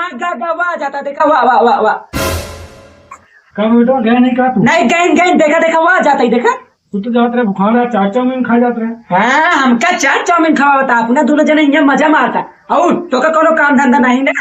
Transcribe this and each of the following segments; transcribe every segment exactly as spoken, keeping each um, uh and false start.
गा, गा, वाह जाता, देखा, वाह, वाह, वाह, वाह। का बेटा, गया नहीं का तू? नहीं, गइन, गइन, देखा, देखा, वाह जाता ही, देखा। तू तो जात रहे, भुखान रहा, चाट चाउमीन खा जात रहे। हाँ, हमका चाट चाउमीन खावा बता, अपना दोनों जने यहाँ मजा मारता। और तो का कोनो काम धंधा नहीं ना?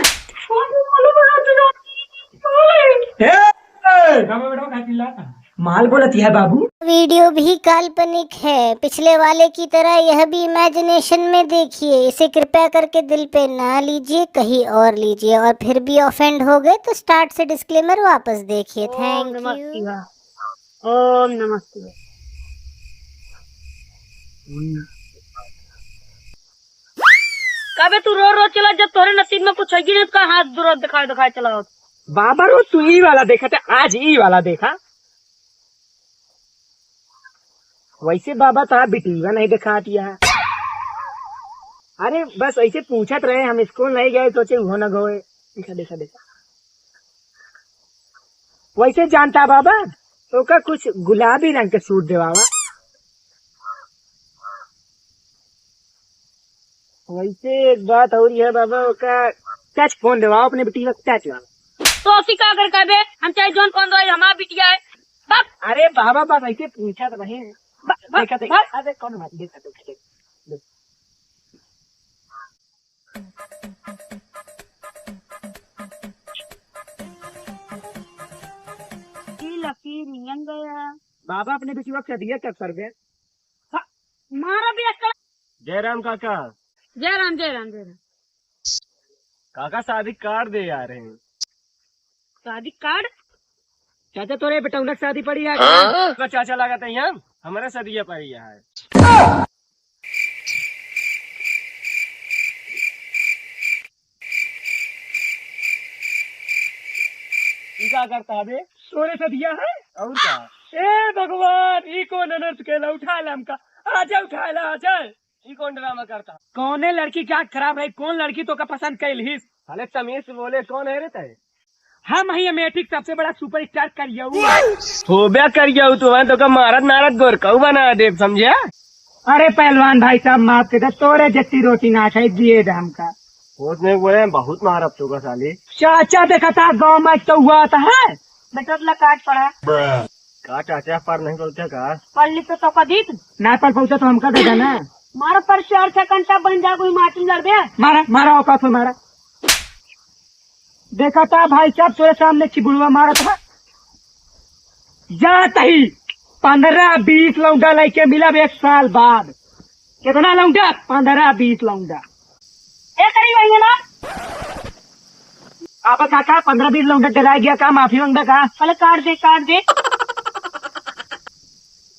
ए, ए! का बेटा, का चिल्लाता? माल बोलत है बाबू। वीडियो भी काल्पनिक है, पिछले वाले की तरह यह भी इमेजिनेशन में देखिए। इसे कृपया करके दिल पे ना लीजिए, कहीं और लीजिए, और फिर भी ऑफेंड हो गए तो स्टार्ट से डिस्क्लेमर वापस देखिए। ओम थैंक नमः यू। शिवाय। ओम नमः शिवाय। कबे तू रोज रोज चला, जब तोरे नसीब में कुछ है कि नहीं, तो का हाथ दूर दिखाए दिखाए चला हो? बाबा, रोज तू ई वाला देखा था, आज ई वाला देखा। वैसे बाबा, तो बिटिया नहीं दिखात यहाँ। अरे, बस ऐसे पूछत रहे, हम स्कूल नहीं गए, सोचे उहो न गए। देखा, देखा, देखा। वैसे जानता बाबा, ओका कुछ गुलाबी रंग के सूट देवावा। वैसे एक बात और है बाबा, ओका टच फोन देवावा, अपने बिटिया का टच वाला। तो असी का अगर कहबे, हम चाहे जौन फोन दवाई, हमार बिटिया है। बक। अरे बाबा, बस ऐसे पूछा तो नहीं। बक, बक, देखा, देखा, बक। अरे कौन बात, देखा, देखा, देखा। की लकीर नियन गया। बाबा अपने बिटिया के दिया टक्कर बे। सा-, मारा भी अक्कल। जय राम काका। जय राम, जय राम, जय राम। काका शादी कार्ड दे आ रहे हैं। शादी कार्ड? चाचा तोरे बेटौना के शादी पड़ी है का? हाँ? का चाचा लागत है यहाँ, हमारा शादी पड़ी है। ई का करता है बे? तोरे से दिया है? और का? ए भगवान, ई कौन अनर्थ केला? उठा ला हमका। आजा, उठा ला, आजा। ई कौन ड्रामा करता? कौने लड़की का खराब रही? कौन लड़की तो का पसंद कैल हिस? साले तमीज से बोले, कौन है रे तय? हम ही अमेठी के सबसे बड़ा सुपरस्टार करियऊ। होब्या करियऊ, तो मैं तो का मारत नारत गोरकऊ बना देब, समझ्या? अरे पहलवान भाई साहब, माफ कर दे, तोरे जत्ती रोटी ना खाई, दिए दे हमका। बहुत नहीं बोले, बहुत मारब तो का साले। चाचा देखा था गाँव में तो हुआ था है। बेटा, ला कार्ड पढ़ा। का चाचा, पढ़ नहीं बोलते का? पढ़ ली तो, तो का दीत? ना पढ़ पाउता तो हमका दे देना। मारा पर चार छह घंटा बन जा, कोई माटी लड़ दे। मारा, मारा औकात में मारा। देखा था भाई साहब, तोरे सामने चिबुड़वा मारा था। जात ही पन्द्रह बीस लौंडा लइके मिलब एक साल बाद। कितना लौंडा? पन्द्रह बीस लौंडा। ए, करी वही है ना? अब काका, पन्द्रह बीस लौंडा डरा गया का? माफी मांगबे का? पहले कार्ड दे, कार्ड दे।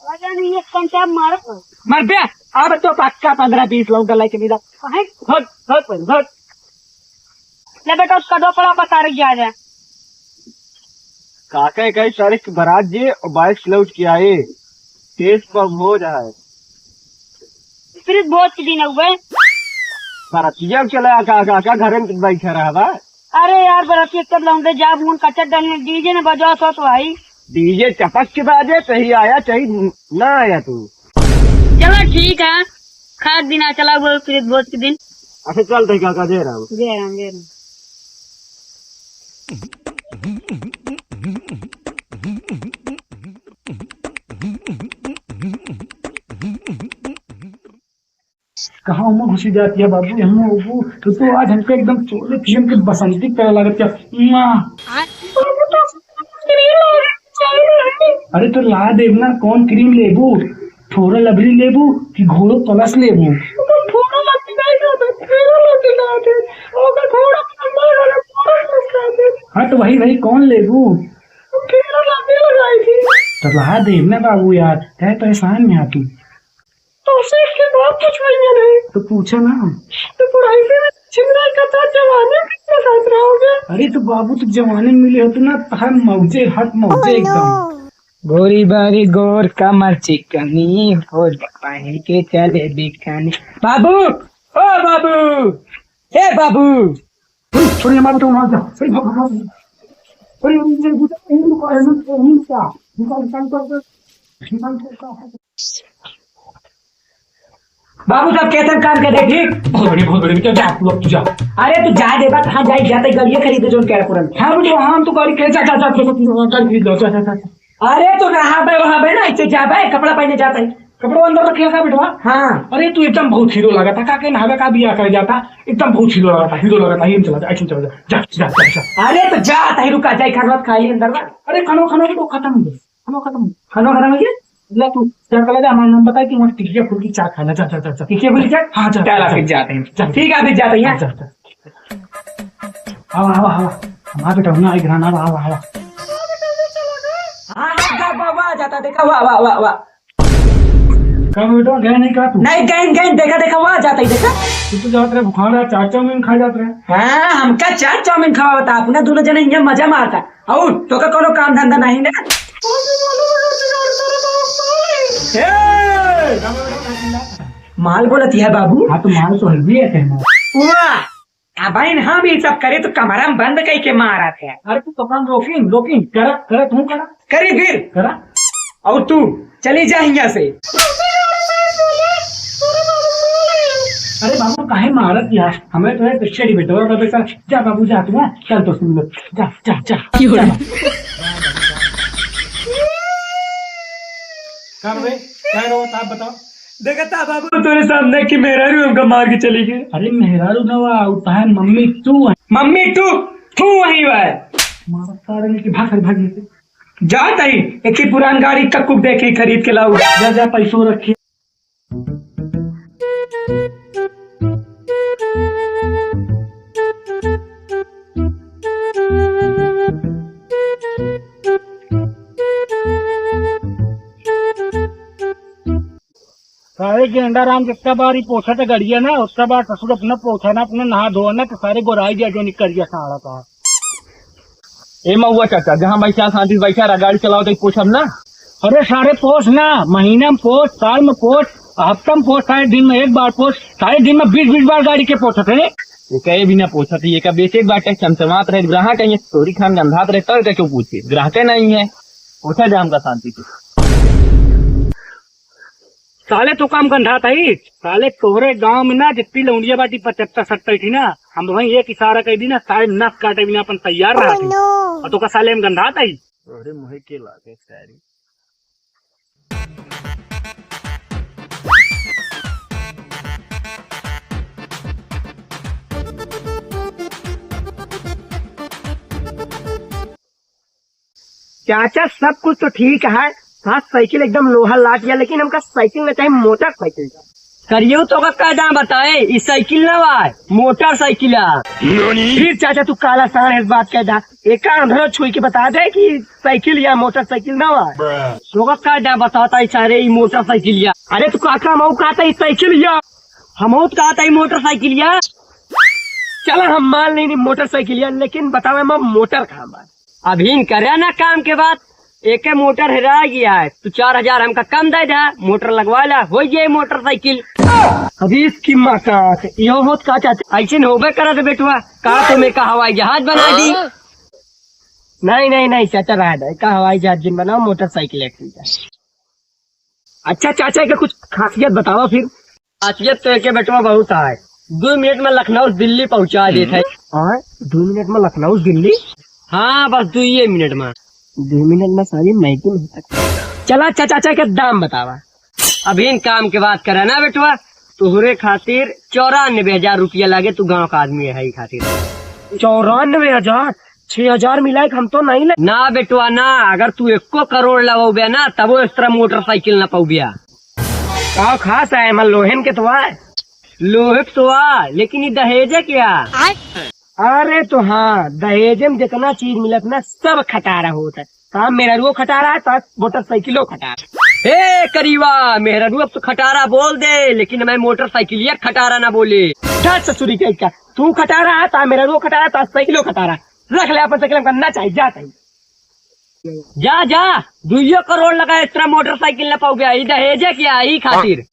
राजा नहीं, एक पंचायत मारो। मर बे, अब तो पक्का पन्द्रह बीस लौंडा लइके मिला। काहे? हट, हट, हट। ले बेटा, उसका दो पड़ा बता रही आ जाए। काका इक्कीस तारीख की बारात जी और बाइक से लौट के आए। तेज पर भोज है। फिर भोज के दिन हुए। बरातिया चला का, का, का घरे में बैठा रहा बा? अरे यार, बरातिया कब लौंडे जा, मुन कचर डलने, डीजे ने बजाओ सो तो आई। डीजे चपक के बाजे, चाहे आया, चाहे ना आया तू। चला ठीक है, खास दिन आ चला वो फिर भोज के दिन। अच्छा चल, तै का, का जय राम। जय राम, जय राम। कहाँ उमा घुसी जाती है बाबू, यहाँ बाबू, तो, तो आज हमको एकदम चोले फिल्म के बसंती करे लागत क्या? उमा। अरे तो ला देब ना, कौन क्रीम लेबू? फोरा लवली लेबू कि घोड़ो प्लस लेबू? ओकर फोरा लवली नहीं खाते, फेरा लवली खाते। ओकर फोरा लवली वाला फोरा प्लस खाते। हाँ तो वही, वही कौन लेबू? फेरा लवली लगाई थी। तो ला देब ना बाबू यार, काहे परेशान है तू? तो उसे एक के बात पूछवाइए नहीं। तो पूछा ना। तो बुढ़ाई में छिंदा का था, जवानी में कितना साथ रहोगे? अरे तो बाबू, तो जवानी में मिले होते ना, तो हर मौजे, हट मौजे एकदम। गोरी बारी गोर कमर चिकनी, हो पहन के चले बिकनी। बाबू, ओ बाबू, हे बाबू। अरे, छोड़, ये मार, तो वहाँ जा। अरे, भाग, भाग, भाग। अरे, अरे, अरे, अरे, अरे, अरे, अरे, अरे, निकाल, निकाल, निकाल, निकाल। निकाल, निकाल, निकाल। बाबू साहब, कैसन काम के दे, ठीक? बहुत बढ़िया, बहुत बढ़िया, जा, जा, तू अब तू जा। अरे, तू जा दे, बा, कहाँ जाई, जाते गाड़ियाँ खरीदे, जोन के पुरन। हाँ, बेटवा, हाँ, हम तो गाड़ी खरीद, जा, जा, जा, जा, जा, गाड़ी खरीद लो, जा, जा, जा, जा। अरे, तो नहाबे, वहाबे ना, ऐसे जाबे, कपड़ा पहने जाते। कपड़ा अंदर रखिया का, बेटवा? हाँ। अरे, तू एकदम बहुत हीरो लगा था, का के नहाबे का बिया करे जाता, एकदम बहुत हीरो लगा था, हीरो लगा था, ये चला जा, action चला जा, जा, जा, जा, जा। अरे, तो जा, तही रुका, जाई, खाना खाई अंदर बा। अरे, खानो, खानो तो खत्म हो गया। खानो खत्म। खानो खत्म हो गया? ले तू, चल, चला जा, हमारा नाम बता कि वहाँ टिकिया फुल्की चाट खाना। जा, जा, जा, जा। टिकिया फुल्की चाट? हाँ, जा, चल, जा, फिर जा। जाते हैं। जा। ठीक है, फिर जाते हैं। जा, जा। आवा, आवा, आवा। हमारा बेटा हुआ, आई ग्रहण, आवा, आवा, आवा। हाँ, हाँ, जा, वाह, वाह, जाता, देखा, वाह, वाह, वाह, वाह। का बेटा, गए नहीं का तू? नहीं, गए, गए, देखा, देखा, वाह, जाता ही, देखा। तू तो जात रहे, भुखान रहा, चाट चाउमीन खा जात रहे। हाँ, हमका चाट चाउमीन खावा बता, अपना दोनों जने यहाँ मजा मारता। अउर तोका कोनो काम धंधा नहीं ना? ए! माल बोलत है बाबू। हाँ, तो माल तो हल्दी है कहना। वाह! अब इन हम ई सब करे तो कमरा में बंद कई के मारत है। अरे तू तो काम रोकिन, रोकिन, करा, करा, तू करा। करी फिर। करा। अउर तू चली जा हियाँ से। अरे बाबू, काहे मारत यार? हमें तो है पीछे ही बेटवा का बेटा। जा बाबू, जा तू, हाँ? चल तो सुन लो। जा, जा, जा। क्यों रे? जा। का रे? का रो, आप बताओ। देखता बाबू, तोरे सामने कि मेहरारू हमका मार के चली गई। अरे मेहरारू ना वा, उ तो है मम्मी टू है। मम्मी टू, तू वही हुआ है। मारत सारे ने कि भाग, भाग। जात ही, एक ही पुरान गाड़ी कक्कुक देखी खरीद के लाऊ। जा, जा, पैसो रखी। सारे गेंडा राम जितना बार ही पोछा था गड़िया ना, उतना बार ससुर अपना पोछा ना, अपना नहा धोआ ना, तो सारे गोराई गया जो निकल गया सारा का। ए महुआ चाचा, जहाँ बैठा शांति से बैठा रहा, गाड़ी चलाओ तो पोछब ना। अरे सारे पोछ ना, महीना में पोछ, साल में पोछ, हफ्ता में पोछ, सारे दिन में एक बार पोछ, सारे दिन में बीस बीस बार गाड़ी के पोछत है। ये कहे भी ना पोछत, ये का बेचे एक बार टैक्स चमचमात रहे, ग्राहक है, ये तोरी खान गंधात रहे, तब का क्यों पूछे, ग्राहक नहीं है, पोछा जा हमका शांति से। साले तो काम गंधात ही, साले तोहरे गांव में ना जितनी लौंडिया बाटी पचहत्तर सत्तर थी ना, हम वहीं एक इशारा कर दी ना, सारे नस काटे बिना अपन तैयार रहा थी। Oh no! और तो का साले हम गंधात ही। अरे मुहे के लागे सारी। चाचा, सब कुछ तो ठीक है, हाँ, साइकिल एकदम लोहा लाट गया, लेकिन हमका साइकिल ना चाही, मोटरसाइकिल चाही। करियो तो का कायदा बताए, ई साइकिल ना बा, मोटरसाइकिल है। फिर चाचा तू काला साढ़ है, इस बात का जा, एक अंधरा छुई के बता दे कि साइकिल या मोटरसाइकिल ना बा। तो का कायदा बताता है सारे, ई मोटरसाइकिल या। अरे तू काका, मऊ कहता है साइकिल या, हम कहता है मोटरसाइकिल या। चला हम मान लेनी मोटरसाइकिल या, लेकिन बतावे मैं मोटर कहाँ बा? अभी इन करे ना काम के बाद, एके मोटर हेरा गया है, तू चार हजार हमका कम दे दे, मोटर लगवा ला, हो गई मोटरसाइकिल। अभी इसकी माँ का, यो होत का चाचा, ऐसे न होबे करत बेटवा, का तुम्हें का हवाई जहाज बना दी? हाँ? नहीं, नहीं, नहीं, चाचा रहा दे, का हवाई जहाज जिन बनाओ, मोटरसाइकिल एक चीज है। अच्छा चाचा, के कुछ खासियत बतावा फिर। खासियत तो एके बेटवा बहुत है, दो मिनट में लखनऊ से दिल्ली पहुंचा देत है। हाँ, दो मिनट में लखनऊ से दिल्ली? हाँ, बस दो ये मिनट में। दो मिनट में सारी मैगी नहीं सकता। चला चाचा, चाचा के दाम बतावा। अभी इन काम के बात करे ना बेटवा, तोहरे खातिर चौरानबे हजार रुपया लागे, तू गाँव का आदमी है ई खातिर। चौरानबे हजार? छह हजार मिलाए के हम तो नहीं ले। ना बेटवा ना, अगर तू एको करोड़ लगौबे ना, तबो इस तरह मोटरसाइकिल ना पौबे। का खास है, एमा लोहन के तो आए। लोहे के तो आ, लेकिन ये दहेजे के आ? अरे तो हाँ, दहेजे में जितना चीज मिलत ना, सब खटारा होत है। काम मेहरारुओ खटारा है, तो मोटरसाइकिलो खटारा। हे करीबा, मेहरारू अब तो खटारा बोल दे, लेकिन मैं मोटरसाइकिलिया खटारा ना बोले। जा ससुरी के का, तू खटारा है, तो मेहरारुओ खटारा, तो साइकिलो खटारा। रख ले अपन साइकिल, हमका ना चाहिए, जा कहीं। जा, जा, दुइयो करोड़ लगा, इस तरह मोटरसाइकिल ना पाओगे, ई दहेजे के आ, ई खातिर।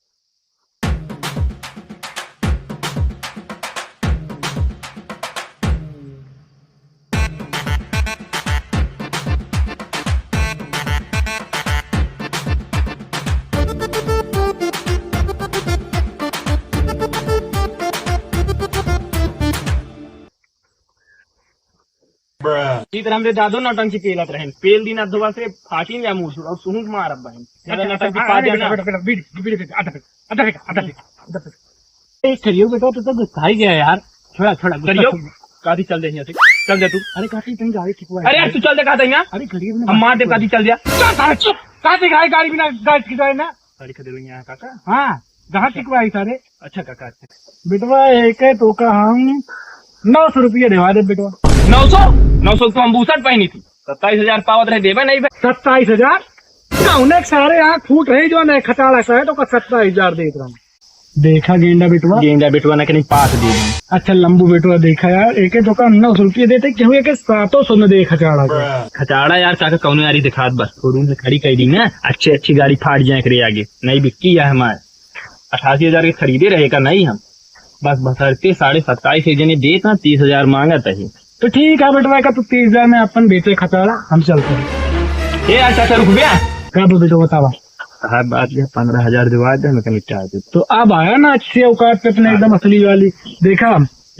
इस तरह हमरे दादो नौटंकी पेलत रहेन, पेल दिन अधवा से फाटिन या मुंह और सुहुक मारब बहन। ज्यादा अच्छा, नौटंकी अच्छा, पा अरे जाना। बेटा, बेटा, बेटा, बीड़ी, बीड़ी, बीड़ी, आधा फेंक, आधा फेंक, आधा फेंक, आधा फेंक। ए, करियो बेटा, तू तो गुस्सा ही गया यार। छोड़ा, छोड़ा, गुस्सा करियो, छोड़। कादी चल दे यहाँ से, चल दे तू। अरे काकी, तनी गाड़ी ठीक हुआ है। अरे यार, तू चल दे, कहा था यहाँ। अरे करियो ना हम बात मार दे, करो। कादी चल दिया। चुप साले, चुप। कादी गाड़ी, गाड़ी बिना गाड़ी ठीक हुआ है ना? गाड़ी खरीदो यहाँ काका। हाँ, जहाँ ठीक हुआ है सारे। अच्छा काका, अच्छा। बेटवा, एक है तो का हम नौ सौ रुपया देवा दे बेटवा। नौ सौ? नौ सौ तो हम बूसट पहनी थी, सत्ताईस हजार पावत रहे, देवे नहीं भाई। सत्ताईस हजार? कौने के सारे आँख फूट रही जो नहीं खटाड़ा सा है तो का सत्ताईस हजार देत रहा। देखा गेंडा बेटवा? गेंडा बेटवा ना कहीं पास दे दी। अच्छा लंबू बेटवा, देखा यार, एके तो का नौ सौ रुपया देते, केहू एके सातों सौ न दे खचाड़ा के। खचाड़ा यार काका कौनो यारी दिखात बस, शोरूम से खड़ी कर दी ना, अच्छी अच्छी गाड़ी फाट जाए करे आगे, नहीं बिक्की है हमार। अठासी हजार के खरीदे रहे का नहीं हम, बस बसरते साढ़े सत्ताईस एक जने देत ना, तीस हजार मांगत है। तो ठीक है बेटवा, का तू तीस हजार में अपन बेचे खचाड़ा, हम चलते हैं। ए यार चाचा रुक बे। का बा बेटवा बतावा? साहब बात ये पन्द्रह हजार दिवा दे, मैं कहीं चाह दे। तो अब आया ना अच्छे औकात पे अपने एकदम असली वाली। देखा,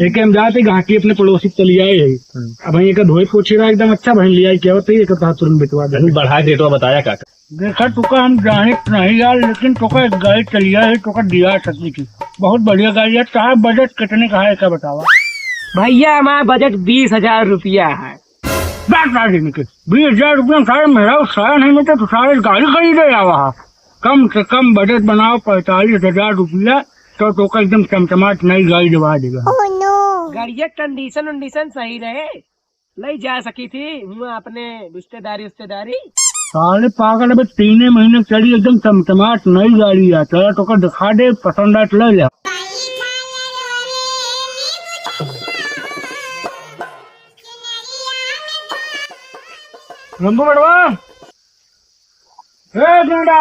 एक हम जाते गांकी अपने पड़ोसी चली आए है। हम्म। अब एक धोए पोछे रहा एकदम अच्छा बहन लिया क्या होता है, एक तो तुरंत बिटवा दे। अभी बढ़ा के रेटवा बताया काका। देखा तुका हम जाने तो नहीं यार, लेकिन तुका एक गाड़ी चली आए है, तुका दिया सकती थी। बहुत बढ़िया गाड़ी है। कहा बजट कितने का है, क्या बतावा? भैया हमारा बजट बीस हजार रुपया है। बात ना देने के। बीस हजार रुपया में सारे मेरा सारा नहीं मिलता, तो सारे गाड़ी खरीदे जावा। कम से कम बजट बनाओ पैंतालीस हजार रुपया, तो, तो का एकदम चमचमाट नई गाड़ी दिवा देगा। Oh no! गाड़िया कंडीशन उंडीशन सही रहे, ले जा सकी थी हुआ अपने रिश्तेदारी उश्तेदारी। साले पागल, अबे तीने महीने चली एकदम चमचमाट नई गाड़ी है, चला तो का दिखा दे, पसंद आए तो ले ले। लंबू बड़वा, ए गेंडा।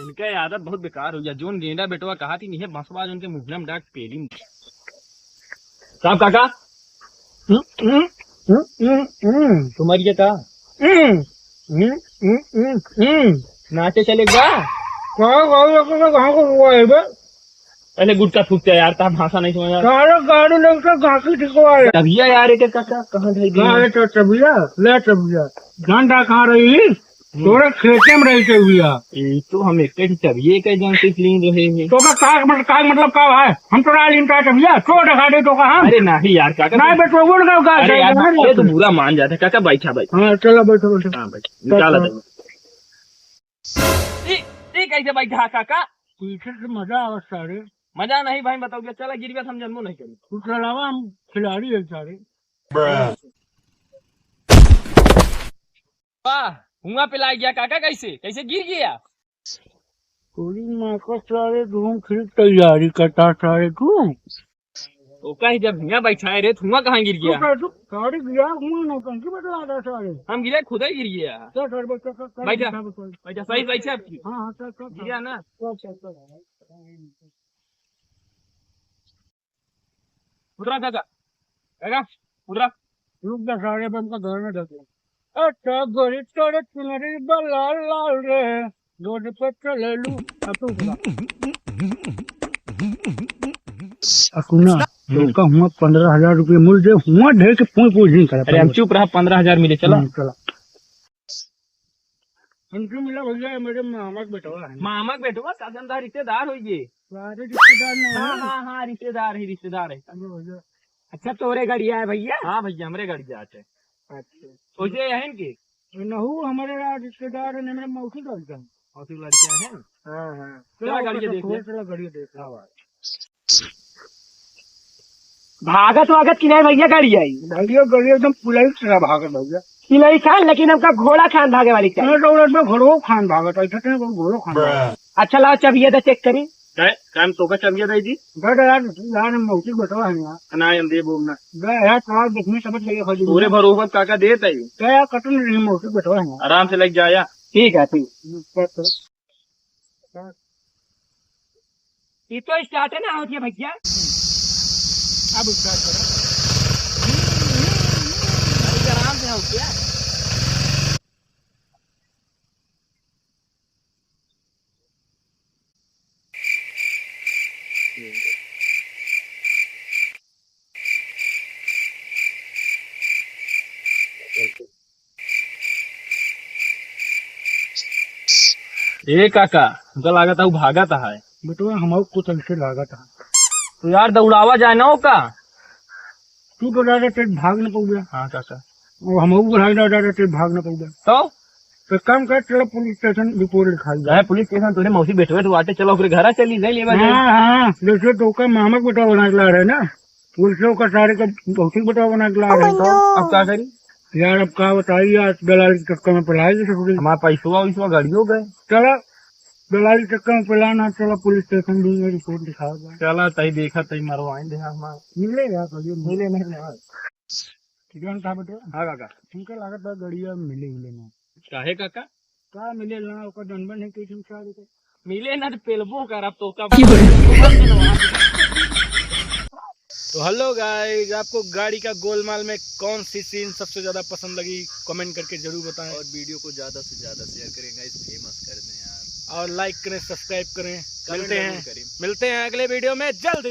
इनका आदत बहुत बेकार हो गया। जोन गेंडा बेटवा कहा थी, नहीं बसवा जो उनके मुंह में डांट पेली। साहब काका। हम्म, हम्म, हम्म, हम्म, हम्म। तुम्हारी ये का? हम्म, हम्म, हम्म, हम्म, हम्म। नाचे चले गा? कहाँ गाड़ी लेके तो कहाँ को हुआ है बे? पहले गुटखा थूकते यार, तब भाषा नहीं समझ आ रहा। सारे गाड़ी लेके कहाँ की ठिकवा है? तब ये यार, एक एक काका कहाँ ढल गई? कहाँ है तो तबिया? ले तबिया। घंटा कहाँ रही? हम्म। तोरे खेते में रही तबिया। ये तो हम एक ही तबिये के जान से clean रहे हैं। तो का, का, मतलब, का, मतलब का है? हम तो राज इनका तबिया, तो दिखा दे तो का हम। अरे नहीं यार, काका, नहीं, तुम बेटवा, वो का, का, अरे यार, नहीं, ये तो नहीं। बुरा मान जाता है, काका, बैठा, बैठा। हाँ, चलो, बैठो, बैठो। हाँ, बैठ, चल, निकाल चल। दे। ई, ई कैसे बैठा काका? पीछे से मजा आवत सारे। मजा नहीं भाई, बताओ क्या? चला गिरवे हम जन्मो नहीं करी। तू चलावा, हम खिलाड़ी है सारे। वाह, हुआ पे लाग गया काका, कैसे, कैसे गिर गया? पूरी माँ का सारे घूम फिर तैयारी करता सारे तू। तो कहीं जब हियाँ बैठा है रे, धुआं कहाँ गिर गया? तो सारे गिरा हुआ ना, कहीं की बतला रहा सारे। हम गिरे, खुद ही गिर गया। चल, चल, बैठ, चल, चल, चल, बैठा। बैठा, बैठा। बैठा, सही, सही से आपकी। हाँ, हाँ, चल, चल, चल। गिरा ना? चल, चल, चल। उतरा काका, काका, उतरा। रुक जा, सारे बम का घर में ढके। अच्छा, गोरी तोरे चुनरी बा लाल लाल रे, रोड पे चलेलू, अब तू सुना। आ सुना, हम्म। तो का हुआ पन्द्रह हजार रुपये मूल दे, हुआ ढेर के पूछ पूछ नहीं करा अरे, हम पाएंगे। चुप रहा, पन्द्रह हजार मिले, चला। हम्म, चला। हमको मिला भैया, मेरे मामा के बेटवा है। मामा के बेटवा, साजन दा रिश्तेदार होइए। सारे रिश्तेदार नहीं हाँ, है। हाँ, हाँ, रिश्तेदार है, रिश्तेदार है। अरे भैया। अच्छा, तोरे गड़िया है भैया? हाँ भैया, हमरे गड़िया है। अच्छा। सोचे यही के? नहु, हमारे यार रिश्तेदार है, मेरे मौसी का लड़का है। मौसी का लड़का है? हाँ, हाँ। चला चलो, गाड़ी तो देख ले। चला गाड़ी देख ले। हाँ भाई। भागत वागत कि नहीं भैया गाड़ी आई? भैया गाड़ी एकदम पुलाई की तरह भागत भैया। पुलाई खान, लेकिन हमका घोड़ा खान भागे वाली चाहिए। मैं तो उड़द में घोड़ो खान भागत है, इतने को घोड़ो खान भागत। अच्छा लाओ चाबिया दे चेक करी। काय, काय हम तोका चाबिया दे दी? दे दे यार, यार हम मौसी बेटवा है यार। ना हम दे बोल ना। दे यार, तो आप देखने समझ गए खोजी। पूरे भरोसा काका देत है। दे यार, कटन नहीं मौसी बेटवा है यार। आराम से लेके जाया। ठीक है, ठीक। हम्म, कर, कर। ये तो स्टार्ट है ना, होती है भैया। अब स्टार्ट करो। अभी आराम से हो गया। ए काका, हमका लागत है उ भागत है। बेटवा, हमहू कुछ ऐसे लागत है। तो यार, दौड़ावा जाए ना ओका। तू तो दादा तेज भाग न पउबे। हाँ काका। और हमहू बुढ़ाई दादा तेज भाग न पउबे। तो? तो काम कर, चलो पुलिस स्टेशन रिपोर्ट लिखाई जाए। अरे पुलिस स्टेशन तोरे मौसी बेटवे तो बाटे, चलो ओकरे घरा चली, ले लेवा जाए। हाँ, हाँ, जैसे तो ओका मामा के बेटवा बना के ला रहे ना, पुलिस ओका सारे का मौसी के बेटवा बना के ला रहे। तो अब का करी? यार, अब का बताई, आज दलाल के चक्कर में पलाई जैसे हो गई। हमारा पैसवा वैसवा गड़ियो गए। चला, दलाल के चक्कर में पलाई ना, चला पुलिस स्टेशन भी रिपोर्ट लिखावा जाए। चला, तई देखा, तई मरवाइन दे हमार। मिले यार, कहियो मिले नहीं ना। ठीक है, का बेटे? हाँ काका। हमका लागत बा गड़िया मिले मिले ना। काहे काका? का मिले ना, ओकर जनबन है कि तुम सारे के। मिले ना तो पेलबो कर, अब तो का। तो हेलो गाइस, आपको गाड़ी का गोलमाल में कौन सी सीन सबसे ज्यादा पसंद लगी, कमेंट करके जरूर बताएं। और वीडियो को ज्यादा से ज्यादा शेयर करें गाइस, फेमस कर दें यार। और लाइक करें, सब्सक्राइब करें। कमेंट मिलते जरूर हैं, करें। मिलते हैं अगले वीडियो में जल्द।